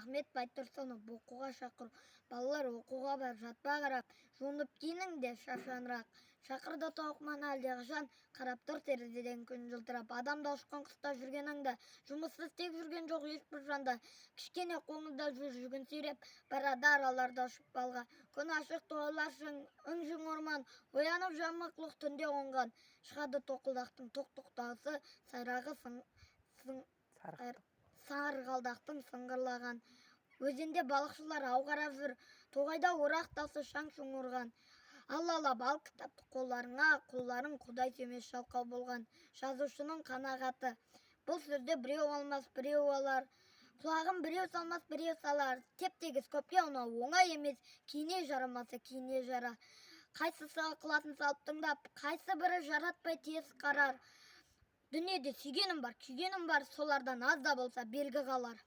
Ахмет Байтұрсынов. Оқуға шақыру. Балалар, оқуға бар, жатпа қарап, жуынып киініңдер шашанрақ. Шақырды тоқман әлдеқашан, қарап тұр терезеден күн жылтырап. Адам да ұшқан құста жүрген аңда, жұмыссыз тек жүрген жоқ ешбір жанда. Кішкене қоңызда жүр жүгін сүйреп, барады араларда ұшып балға. Күн ашық, тоғайлар ың-жың орман, оянып жан мақлұқ түнде қонған. Шығады тоқылдақтың тоқ-тоқ дауысы, сайрағы сарғалдақтың сыңғырлаған. Өзенде балықшылар ау қарап жүр, тоғайда орақ тасы шаң-шұң ұрған. Аллалап ал кітапты қолдарыңа, құлдарың құдай сүймес жалқау болған. Жазушының қанағаты. Бұл сөзді біреу алмас, біреу алар. Құлағын біреу салмас, біреу салар. Теп-тегіс көпке ұнау оңай емес, киіне жарамаса киіне жара. Қайсысы ықыласын салып тыңдап, қайсы бірі жаратпай теріс қарар. Дүниеде сүйгенім бар, күйгенім бар, солардан аз да болса белгі қалар.